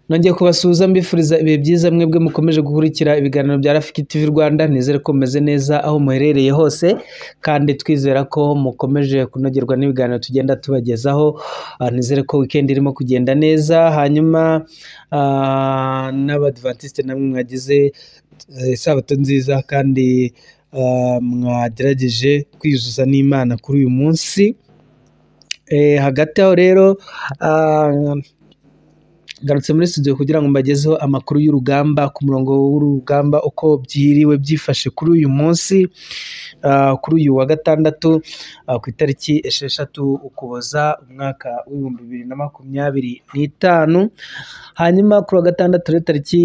Nongeye kubasuhuza mbifuriza ibihe byiza mwebwe mukomeje gukurikira ibiganiro bya Rafiki TV Rwanda. Nizere ko mumeze neza aho muherereye hose, kandi twizera ko mukomeje kunogerwa n'ibiganiro tugenda tubagezaho. Nizere ko weekend irimo kugenda neza, hanyuma n'Abadventiste namwe mwagize isabato nziza, kandi mwagerageje kwiyuzuza n'Imana kuri uyu munsi. Hagati aho rero ngarutse muri studio kugira ngo mbagezeho amakuru y'urugamba ku murongo w'urugamba, uko byiriwe byifashe kuri uyu munsi, kuri uyu wa gatandatu, ku itariki 6 Ukuboza umwaka w'2025. Hanyuma kuri wa gatandatu rero tariki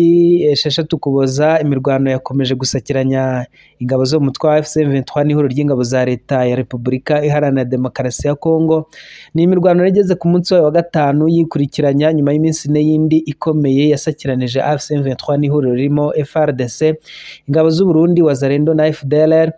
6 Ukuboza, imirwano yakomeje gusakiranya ingabo zo mu mutwe wa AFC M23 n'ihuriro ry'ingabo za Leta ya Repubulika Iharanira Demokarasi ya Kongo. Ni imirwano igeze ku munsi wayo wa gatanu yikurikiranya nyuma y'iminsi 4 yindi ikomeye yasakiranije AFC M23 n'ihuriro ririmo FARDC, ingabo z'u Burundi, Wazalendo na FDLR.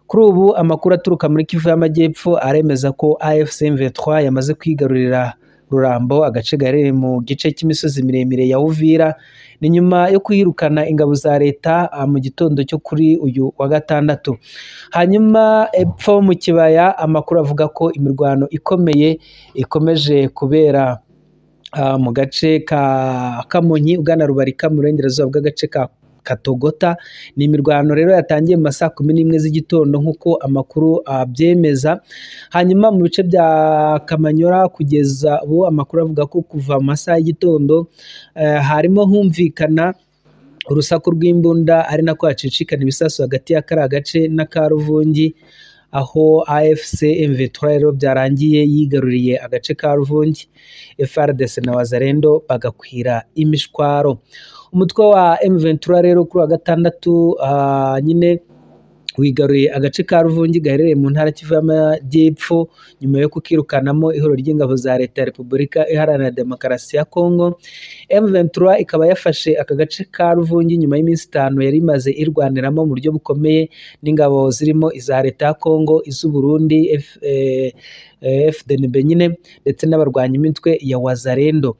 Kuri ubu amakuru aturuka muri Kivu y'Amajyepfo aremeza ko AFC M23 yamaze kwigarurira Rurambo, agace gaherereye mu gice cy'imisozi miremire ya Uvira. Ni nyuma yo kwirukana ingabo za leta mu gitondo cyo kuri uyu wa gatandatu. Hanyuma epfo mu kibaya amakuru avuga ko imirwano ikomeye ikomeje kubera mu gace ka Kamonyi ugana Rubarika mu burengerazuba bw'agace ka Katogota. Ni imirwano rero yatangiye mu ma saa 11 z'igitondo nk'uko amakuru abyemeza. Hanyuma mu bice bya Kamanyora kugeza ubu amakuru avuga ko kuva mu masaha y'igitondo harimo humvikana urusaku rw'imbunda, ari nako hacicikana ibisasu hagati ya kariya gace n'aka Ruvungi, aho AFC M23 rero byarangiye yigaruriye agace ka Ruvungi, FARDC na Wazalendo bagakwira imishwaro. Umutwe wa M23 rero kuri wa gatandatu nyine wigaruriye agace ka Ruvungi gaherereye mu ntara Kivu y'Amajyepfo nyuma yo kukirukanamo ihuriro ry'ingabo za Leta ya Repubulika Iharanira Demokarasi ya Kongo. M23 ikaba yafashe aka gace ka Ruvungi nyuma y'iminsi 5 yari imaze irwaniramo mu buryo bukomeye n'ingabo zirimo iza Leta ya Kongo, iz'u Burundi, FDNB nyine, ndetse n'abarwanyi imitwe ya Wazalendo.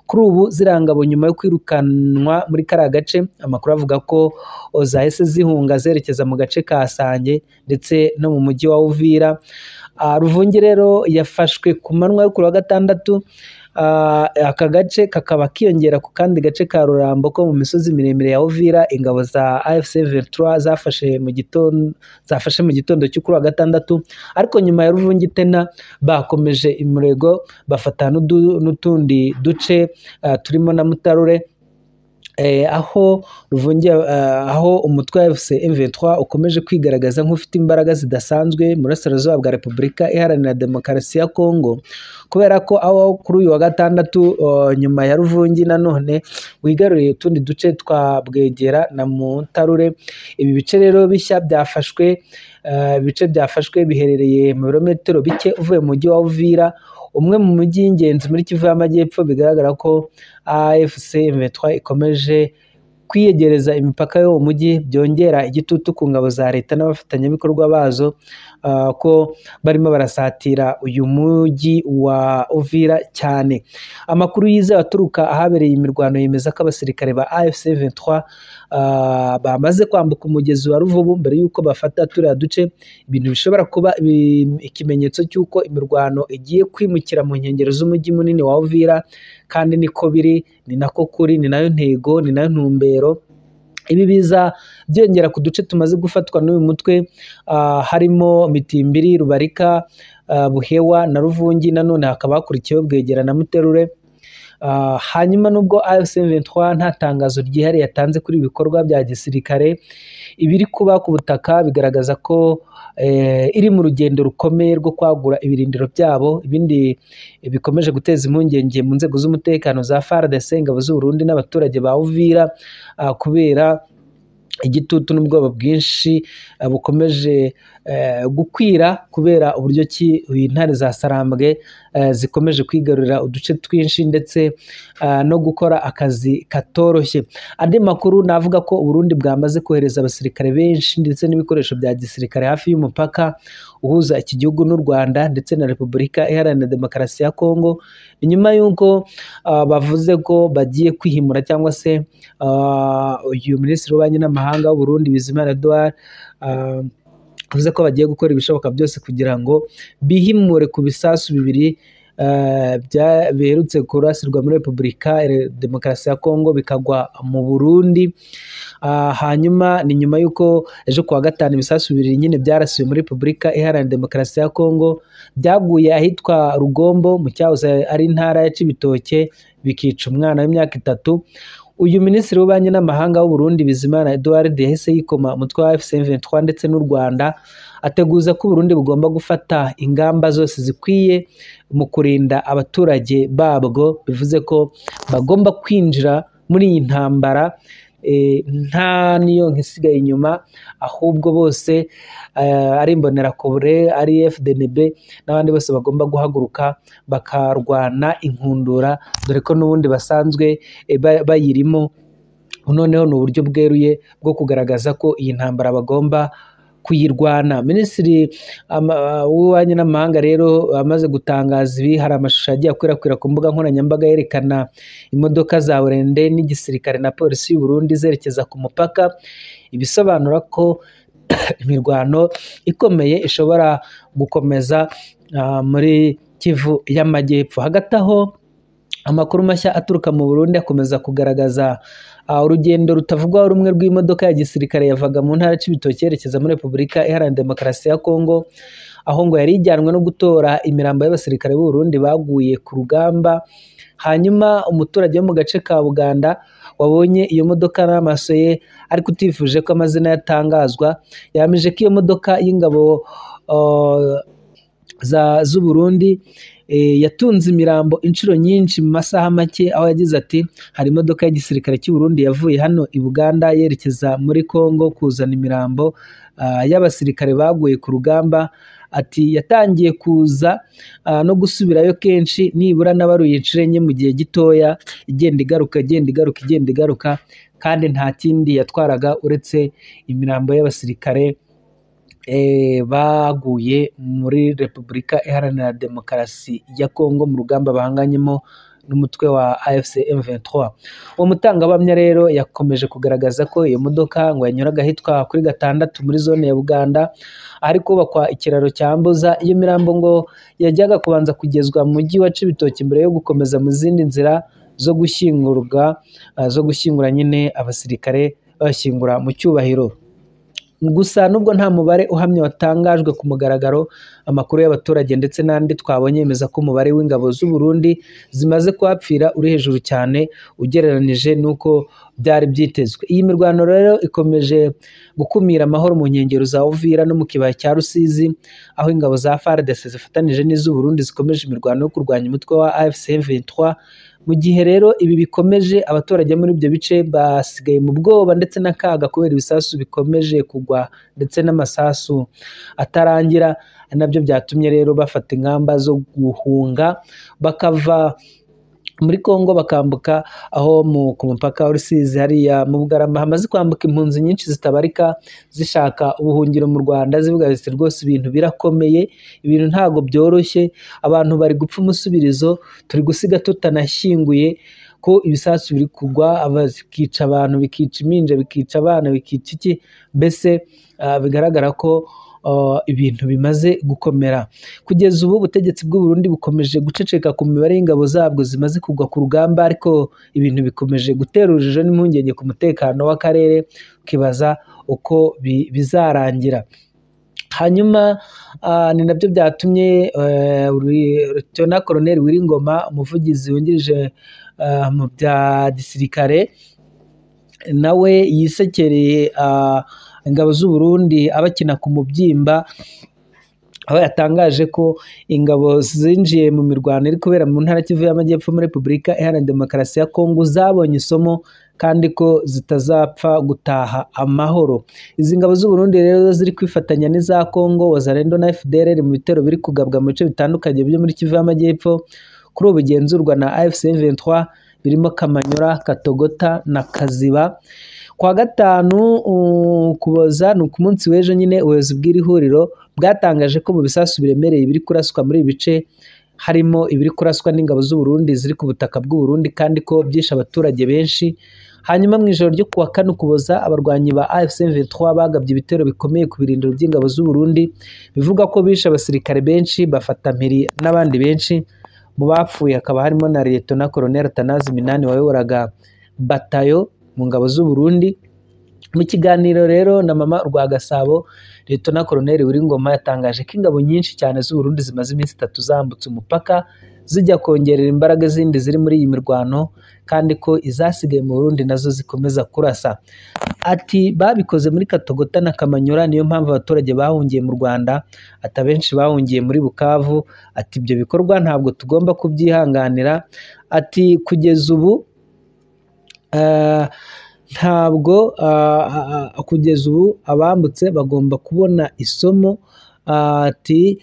Kuri ubu ziriya ngabo nyuma yo kwirukanwa muri kariya gace, amakuru avuga ko zahise zihunga zerekeza mu gace ka Sange ndetse no mu mujyi wa Uvira. Ruvungi rero yafashwe ku manywa yo kuri wa gatandatu. Aka gace kakaba kiyongera ku kandi gace ka Rurambo ko mu misozi miremire ya Uvira ingabo za AFC M23 zafashe mu gitondo cyo kuri wa gatandatu. Ariko nyuma ya Ruvungi tena bakomeje imurego bafata n'utundi duce turimo na Mutarure, aho Ruvungi, aho umutwe wa AFC M23 ukomeje kwigaragaza nk'ufite imbaraga zidasanzwe mu burasirazuba bwa Repubulika Iharanira Demokarasi ya Kongo, kubera ko aho kuri uyu wa gatandatu nyuma ya Ruvungi nanone wigaruriye utundi duce twa Bwegera na Mutarure. Ibi bice rero bishya byafashwe, ibice byafashwe biherereye mu birometero bike uvuye mu mujyi wa Uvira, umwe mu mujyi y'ingenzi muri Kivu y'Amajyepfo. Bigaragara ko AFC M23 ikomeje kwiyegereza imipaka y'uwo mujyi, byongera igitutu ku ngabo za leta n'abafatanyabikorwa bazo, ko barimo barasatira uyu mujyi wa Uvira cyane. Amakuru yizewe aturuka ahabereye imirwano yemeza ko abasirikare ba AFC M23 bamaze kwambuka umugezi wa Ruvubu mbere y'uko bafata turiya duce, ibintu bishobora kuba ikimenyetso cy'uko imirwano igiye kwimukira mu nkengero z'umujyi munini wa Uvira. Kandi niko biri, ni nako kuri, ni nayo ntego, ni nayo ntumbero. Ibi biza byongera ku duce tumaze gufatwa n'uyu mutwe, harimo Mitimbiri, Rubarika, Buhewa na Ruvungi, nanone hakaba hakurikiyeho Bwegera na Muterure. Hanyuma nubwo AFC M23 nta tangazo ryihariye yatanze kuri ibikorwa bya gisirikare, ibiri kuba ku butaka bigaragaza ko iri mu rugendo rukomeye rwo kwagura ibirindiro byabo. Ibindi bikomeje guteza impungenge mu nzego z'umutekano za FARDC, ingabo z'u Burundi n'abaturage ba Uvira, kubera igitutu n'ubwoba bwinshi bukomeje gukwira kubera uburyo ki intare za Sarambwe zikomeje kwigarurira uduce twinshi ndetse no gukora akazi katoroshye. Andi makuru navuga ko Burundi bwamaze kohereza abasirikare benshi ndetse n'ibikoresho bya gisirikare hafi y'umupaka uhuza iki gihugu n'u Rwanda ndetse na Repubulika Iharanira Demokarasi ya Kongo, nyuma y'uko bavuze ko bagiye kwihimura cyangwa se uyu minisitiri w'ububanyi n'amahanga w'u Burundi Bizimana Edouard avuze ko bagiye gukora ibishoboka byose kugira ngo bihimure ku bisasu bibiri biherutse kurasirwa muri Repubulika Demokarasi ya Kongo bikagwa mu Burundi. Hanyuma ni nyuma y'uko ejo kuwa gatanu ibisasu bibiri nyine byarasiwe muri Repubulika Iharanira Demokarasi ya Kongo, byaguye ahitwa Rugombo mu cyahoze ari intara ya Cibitoke, bikica umwana w'imyaka 3. Uyu minisitiri w'ububanyi n'amahanga w'u Burundi Bizimana Edouard yahise yikoma umutwe wa AFC M23 ndetse n'u Rwanda, ateguza ko Burundi bugomba gufata ingamba zose zikwiye mu kurinda abaturage babwo, bivuze ko bagomba kwinjira muri iyi ntambara nta niyo nkisigaye inyuma, ahubwo bose ari Imbonerakure, ari FDNB n'abandi bose bagomba guhaguruka bakarwana inkundura, dore ko n'ubundi basanzwe bayirimo. Noneho ni uburyo bweruye bwo kugaragaza ko iyi ntambara bagomba kuyirwana. Minisitiri w'ububanyi n'amahanga rero amaze gutangaza ibi, hari amashusho agiye akwirakwira ku mbuga nkoranyambaga yerekana imodoka za burende n'igisirikare na polisi y'u Burundi zerekeza ku mupaka, ibisobanura ko imirwano ikomeye ishobora gukomeza muri Kivu y'Amajyepfo. Hagati aho amakuru mashya aturuka mu Burundi akomeza kugaragaza urugendo rutavugwaho rumwe rw'imodoka ya gisirikare yavaga mu ntara Cibitoke yerekeza muri Repubulika Iharanira Demokarasi ya Kongo, aho ngo yari ijyanwe no gutora imirambo y'abasirikare b'u Burundi baguye ku rugamba. Hanyuma umuturage wo mu gace ka Buganda wabonye iyo modoka n'amaso ye ariko utifuje ko amazina yatangazwa, yamije ko iyo modoka y'ingabo z'u Burundi yatunze imirambo inshuro nyinshi mu masaha make, aho yagize ati hari imodoka y'igisirikare cy'u Burundi yavuye hano i Buganda yerekeza muri Kongo kuzana imirambo y'abasirikare baguye ku rugamba. Ati yatangiye kuza no gusubirayo kenshi, nibura nabaruye inshuro enye mu gihe gitoya, igenda igaruka igenda igaruka igenda igaruka, kandi nta kindi yatwaraga uretse imirambo y'abasirikare baguye muri Repubulika Iharanira Demokarasi ya Kongo mu rugamba bahanganyemo n'umutwe wa AFC M23. Uwo mutangabuhamya rero yakomeje kugaragaza ko iyo modoka ngo yanyuraga ahitwa kuri 6 muri zone ya Buganda, ahari kubakwa ikiraro cyambuza. Iyo mirambo ngo yajyaga kubanza kugezwa mu mujyi wa Cibitoke mbere yo gukomeza mu zindi nzira zo gushyingurwa, zo gushyingura nyine abasirikare babashyingura mu cyubahiro. Gusa nubwo nta mubare uhamye watangajwe ku mugaragaro, amakuru y'abaturage ndetse n'andi twabonye yemeza ko umubare w'ingabo z'u Burundi zimaze kuhapfira uri hejuru cyane ugereranije n'uko byari byitezwe. Iyi mirwano rero ikomeje gukumira amahoro mu nkengero za Uvira no mu kibaya cya Rusizi, aho ingabo za FARDC zifatanije n'iz'u Burundi zikomeje imirwano yo kurwanya umutwe wa AFC M23. Mu gihe rero ibi bikomeje, abaturage muri ibyo bice basigaye mu bwoba ndetse n'akaga kubera ibisasu bikomeje kugwa ndetse n'amasasu atarangira, nabyo byatumye rero bafata ingamba zo guhunga bakava muri Kongo bakambuka aho ku mupaka wa Rusizi hariya mu Bugarama. Hamaze kwambuka impunzi nyinshi zitabarika zishaka ubuhungiro mu Rwanda, zivuga ziti rwose ibintu birakomeye, ibintu ntago byoroshye, abantu bari gupfa umusubirizo, turi gusiga tutanashyinguye, ko ibisasu biri kugwa bikica abantu, bikica impinja, bikica abana, bikica iki, mbese bigaragara ko ibintu bimaze gukomera. Kugeza ubu ubutegetsi bw'u Burundi bukomeje guceceka ku mibare y'ingabo zabwo zimaze kugwa ku rugamba, ariko ibintu bikomeje gutera urujijo n'impungenge ku mutekano w'akarere, ukibaza uko bizarangira. Hanyuma ni nabyo byatumye Lieutenant Colonel Wiringoma, umuvugizi wungirije mu bya gisirikare, nawe yisekereye ingabo z'u Burundi abakina ku mubyimba, aho yatangaje ko ingabo zinjiye mu mirwano iri kubera mu ntara Kivu y'Amajyepfo muri Repubulika Iharanira Demokarasi ya Kongo zabonye isomo kandi ko zitazapfa gutaha amahoro. Izi ngabo z'u Burundi rero ziri kwifatanya n'iza Congo, Wazalendo na FDLR mu bitero biri kugabwa mu bice bitandukanye byo muri Kivu y'Amajyepfo kuri ubu bigenzurwa na AFC M23 birimo Kamanyura, Katogota na Kaziba. Kwa gatanu Ukuboza, ni ku munsi w'ejo nyine, ubuyobozi bw'iri huriro bwatangaje ko mu bisasu biremereye biri kuraswa muri ibi bice harimo ibiri kuraswa n'ingabo z'u Burundi ziri ku butaka bw'u Burundi kandi ko byishe abaturage benshi. Hanyuma mu ijoro ryo kuwa kane Ukuboza, abarwanyi ba AFC M23 bagabye ibitero bikomeye ku birindiro by'ingabo z'u Burundi, bivuga ko bishe abasirikare benshi, bafata mpiri n'abandi benshi. Mu bapfuye hakaba harimo na Liyetona Colonel Atanazi Minani wayoboraga batayo mu ngabo z'u Burundi. Mu kiganiro rero na Mama Urwagasabo, Liyetona Colonel Willy yatangaje ko ingabo nyinshi cyane z'u Burundi zimaze iminsi 3 zambutse umupaka zijya kongerera imbaraga zindi ziri muri iyi mirwano, kandi ko izasigaye mu Burundi nazo zikomeza kurasa. Ati babikoze muri Katogota na Kamanyura, niyo mpamvu abaturage bahungiye mu Rwanda, ati abenshi bahungiye muri Bukavu, ati ibyo bikorwa ntabwo tugomba kubyihanganira, ati kugeza ubu ntabwo kugeza ubu abambutse bagomba kubona isomo. Ati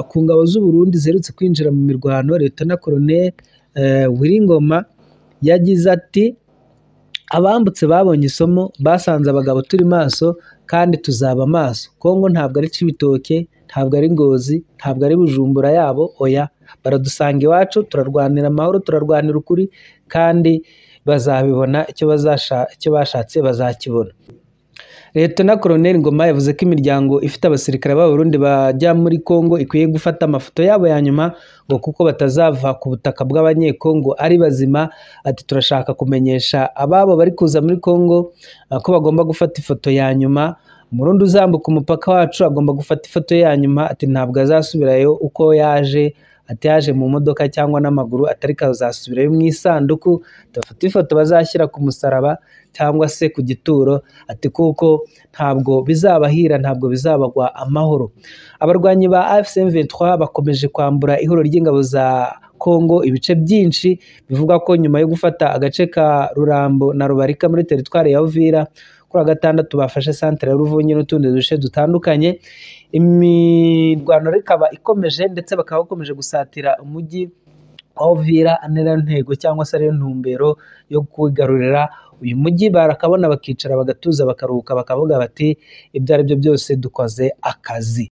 ku ngabo z'u Burundi ziherutse kwinjira mu mirwano, Liyetona Colonel Willy Ngoma yagize ati abambutse babonye isomo, basanze abagabo turi maso kandi tuzaba maso. Kongo ntabwo ari Cibitoke, ntabwo ari Ngozi, ntabwo ari Bujumbura yabo, oya, baradusanga iwacu, turarwanira amahoro, turarwanira ukuri kandi bazabibona, icyo bashatse bazakibona. Liyetona Colonel Ngoma yavuze ko imiryango ifite abasirikare b'Abarundi bajya muri Kongo ikwiye gufata amafoto yabo ya nyuma ngo kuko batazava ku butaka bw'Abanyekongo ari bazima. Ati turashaka kumenyesha ababo bari kuza muri Kongo ko bagomba gufata ifoto ya nyuma. Umurundi uzambuka umupaka wacu agomba gufata ifoto ya nyuma, ati ntabwo azasubirayo uko yaje, ati yaje mu modoka cyangwa n'amaguru, atari kazasubirayo mu isanduku, bafata ifoto bazashyira ku musaraba cyangwa se ku gituro, ati kuko ntabwo bizabahira, ntabwo bizabagwa amahoro. Abarwanyi ba AFC M23 bakomeje kwambura ihuriro ry'ingabo za Kongo ibice byinshi, bivuga ko nyuma yo gufata agace ka Rurambo na Rubarika muri teritwari ya Uvira, kuri wa gatandatu bafashe santere ya Ruvungi n'utundi duce dutandukanye. Imirwano ikaba ikomeje ndetse bakaba bakomeje gusatira umujyi wa Uvira, ariyo ntego cyangwa se ariyo ntumbero yo kwigarurira uyu mujyi. Barakabona bakicara bagatuza bakaruhuka bakavuga bati ibyo ari byo byose dukoze akazi.